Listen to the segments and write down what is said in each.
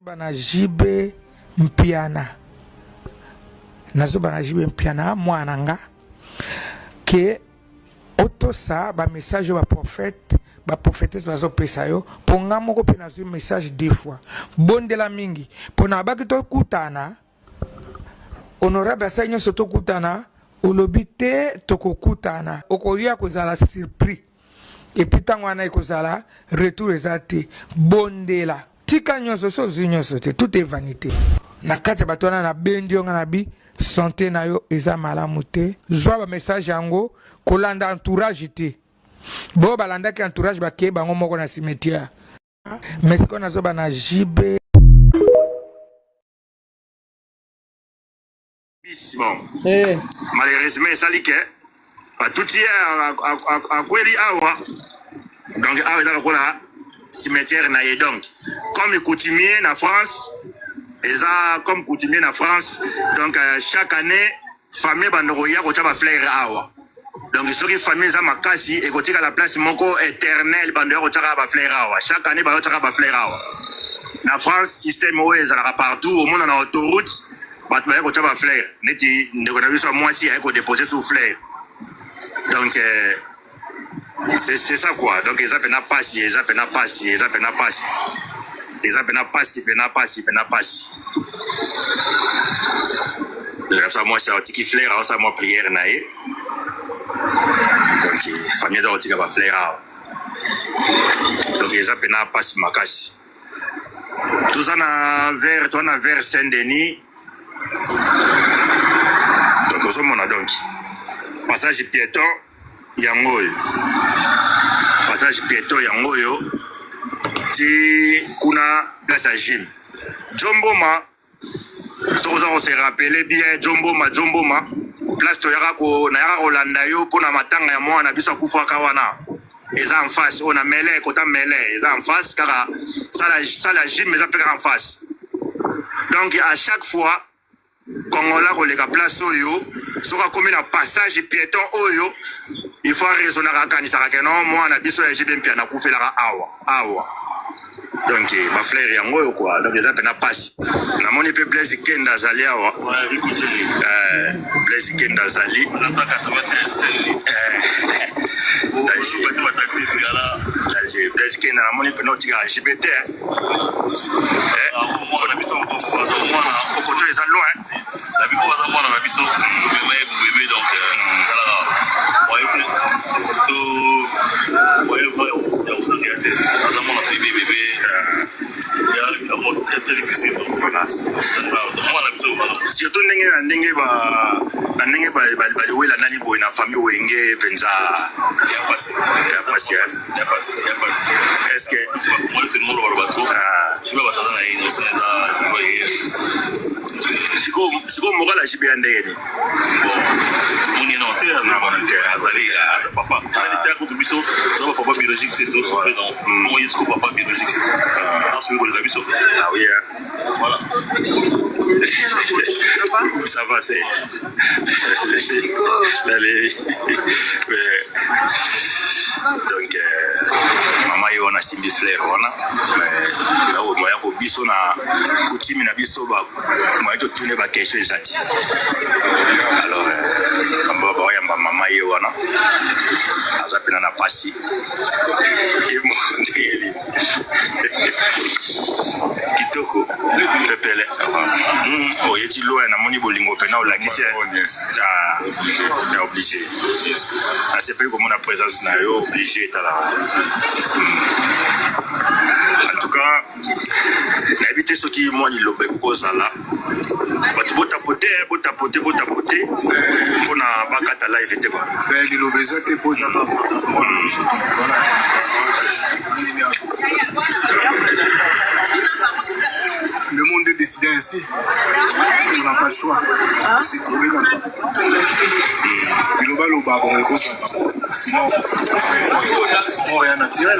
Bana JB Mpiana nazoba na JB Mpiana mwana nga ke otosa ba message oyo ba prophète ba prophétesse bazopesa yo mpo nga moko mpe nazwi message deux fois bondela mingi mpo na abaki tokutana honorable asali nyonso tokutana olobi te tokokutana okoya kozala surpris epuis ntango wana ekozala retour eza te bondela tika nyonso so ozwi nyonso te tout est vanité na kati ya bato wana nabendi yo nga na bi sante na yo eza malamu te zwa bamessage yango kolanda entourage te bo balandaki entourage bakei bango moko na cimetière mais sikoyo nazoba na jb bis bon eh. Malheureusement esali ke batuti ye akweli awa, donc awa eza lokola cimetière na ye. Donc comme coutumier na France, eza comme coutumier na France, donc chaque année famille bando koya kotya bafleur awa. Donc soki famille eza makasi, ekotikala place moko éternel, bando ya kotyaka bafleur awa chaque année, bando kotyaka bafleur awa na France. Système oyo ezalaka partout, omona na autoroute bato baye kotya bafleur, neti ndeko na biso ya mwasi aye kodépose sous fleur. Donc c'est ça quoi. Donc eza pena pasi, eza pena pasi, eza pena pasi, eza pena pasi, pena pasi, pena pasi. Ndeko na biso ya mwasi aotiki fleur, aosala mwa prière na ye. Donc famille eza kotika bafleur awa. Donc eza pena pasi makasi. Toza na vers, toza na vers Saint Denis. Donc ozomona, donc passage piéton yango oyo, passage piéton yango oyo ti kuna place ya gym Jomboma. Soki oza kose rappeler bien, Jomboma, Jomboma place toyaka ko nayaka kolanda yo mpona matanga ya mwana biso akufaka wana, eza en face oyo na mele kota mele, eza en face kaka sala sala gym, eza mpe kaka en face. Donc à chaque fois Congolais koleka place oyo, soki akomi na passage piéton oyo, il faut araisonnaka, akanisaka ke non, mwana biso ya JB Mpiana akufelaka awa awa. Donc bafleur yango oyo quoi. Donc eza mpena pasi. Namoni mpe Blaise Kenda azali awa. Blaise Kenda azali danger, danger. Blaise Kenda, namoni mpena otikaka JB te. Kokoto eza loin. Na biso baza mwana na biso, tobema ye bébé. Donc ezalaka moye te, to moye ya kozangia te, aza mwana toyebi bébé ya likambo très très difficile. Donc voilà, mwana biso wana. Surtout ndenge na ndenge ba na ndenge baliwela nani boye na famille Wenge mpenza. Ya pasi. Ya pasi. Ya pasi, ya pasi. Est ce que biso bakongoli tolingo loba loba trop. Soki bato aza na ye innocent, eza liwa ye. Sikoyo moral ya JB ya ndenge nini? Bon, tomoni ye nano te. Azali, aza papa, azali te. Kutu biso toza bapapa biologique te, tosouffre. Donc bongo ye siko papa biologique asoki koleka biso. Ah oui, hein. Voilà. Ça va, c'est allez. Ouais. Donc mama ye wana asimbi fleur wana, mais moya ko biso na coutume na biso, ba moya totune ba question eza te. Alors baoyamba mama ye wana, aza mpena na pasi ye moko ndenge nini. Kitoko pepele oyeti loin, namoni bolingo mpena olakisi ya obligé. Nasepeli komona présence na yo, obligé etalaka. En tout cas nayebi te soki mwa liloba ekokozala. Bato botapote, botapote, botapote mpona bakata live te kwa. Liloba eza te mpo eza kaka mwana biso. Voilà. Le monde est décidé ainsi. On n'a pas le choix. C'est trouvé comme ça. Liloba loba bon ekozala. Sinon, mort ya naturel.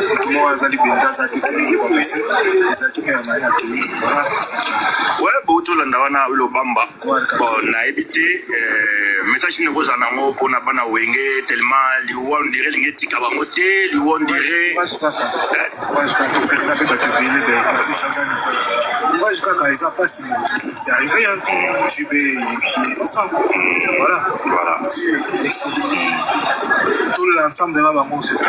Moto moko aza libenda aza te, ezalaki ya na ye akei. Voilà. Ouais, botolanda. Ozolanda wana Wilobamba. Bon, nayebi te euh, message nini okozala nango mpona bana Wenge tellement liwa on dirait elingi etika bango te, liwa on dirait. Courage kaka. Courage kaka, toperdre mpe bato ebele, ben quartier changeani. Courage kaka, eza mpasi, c'est arrivé hein, JB qui est comme ça. Voilà. Voilà. Tout l'ensemble de la bango, c'est tout.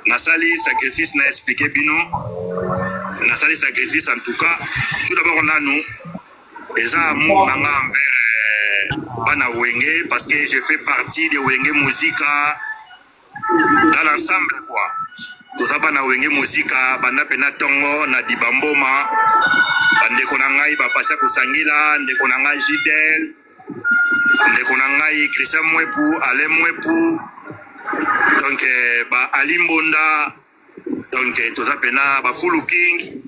Nasali sacrifice na expliquer bino, nasali sacrifice. En tout cas, tout d'abord nanu eza amour na nga envers bana Wenge, parce que je fais partie de Wenge Musica dans l'ensemble quoi. Toza bana Wenge Musica banda pena ntongo na Dibamboma, bandeko na ngai bapasi kosangila, ndeko na ngai Gidel, ndeko na ngai Christian Mwepu, Alain Mwepu, donc ba Ali Mbonda, donc toza pena bafulu king,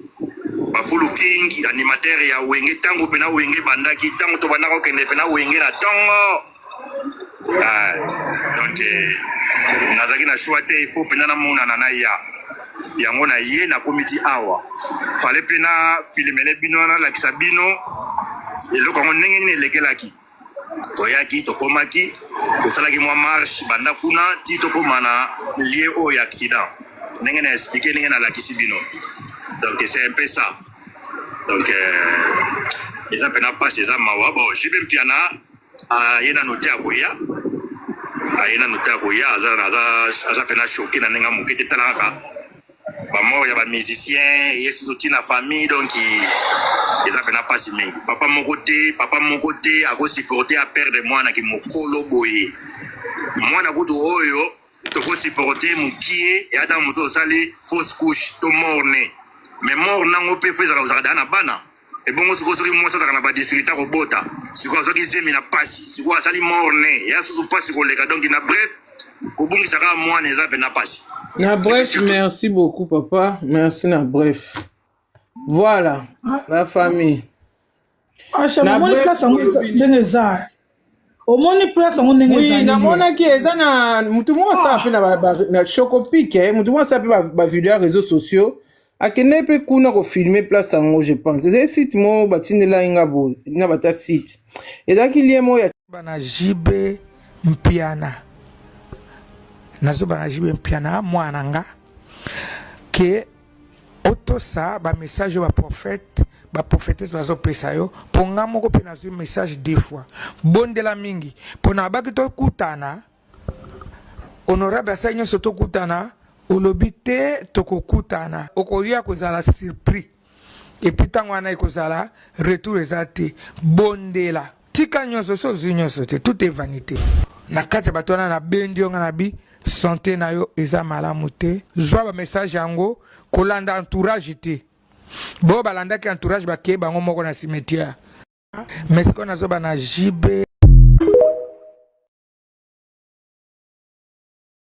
bafulu king animateur ya Wenge. Ntango pena Wenge bandaki, ntango tobandaka kokende pena Wenge na ntongo. Ah, donc nazalaki na choix te, il faut mpenza namonana na ya yango na ye. Nakomi ti awa, fallait mpe na filmele bino, nalakisa bino eloko yango ndenge nini elekelaki. Toyaki, tokomaki, tosalaki mwa marche banda kuna ti tokóma na lieu oyo ya accident, ndenge na expliquer, ndenge nalakisi bino. Donc c'est un peu ça. Donc eza mpena mpasi, eza mawa. Bon, JB Mpiana aye nano te, akoya, aye nano te, akoya. Aza mpena choqué na ndenge ya moke te. Tala kaka bamort ya bamusicien, ye susu ntina famille. Donc eza mpena mpasi mingi. Papa moko te, papa moko te akosupporter aperdre mwana ki mokolo boye. Mwana kutu oyo tokosupporter mokie, eya ntango mosusu osali fausse couche to mort-né, mais mort nango mpe fo ezala kozalaka daa na bana. Ebongo sikoyo soki mwasi azalaka na badifficulté akobota, sikoyo azwaki zemi na pasi, sikoyo asali mort-né, eya susu pasi koleka. Donc na bref, kobungisa kaka mwana eza mpena pasi. Na bref, merci beaucoup papa, merci. Na bref, voilà la famille. Asha, omoni place yango ndenge eza, omoni place yango ndenge Oui, namonaki eza na mutu moko asala mpe na Chocopike, mutu moko asala mpe bavideo ya réseaux sociaux, akende mpe kuna kofilmer place yango. Je pense ezali site moko batindelaki nga boye na bata site, ezalaki lien moko ya Bana JB Mpiana, nazoba na JB Mpiana, mwana na nga, ke otosa bamessage oyo baprophète, baprophétesse bazopesa yo. Mpo nga moko mpe nazwi message deux fois. Bondela mingi mpo na abaki tokutana. Honorable asali nyonso tokutana, olobi te tokokutana, okoya kozala surpris. Et puis ntango wana ekozala retour eza te. Bondela, tika nyonso, so ozwi nyonso te, tout est vanité. Na kati ya bato wana nabendi yo, nga na bi santé na yo eza malamu te. Zwa bamessage yango, kolanda entourage te. Bo balandaki entourage, bakei bango moko na cimetière. Mais sikoyo nazoba na JB.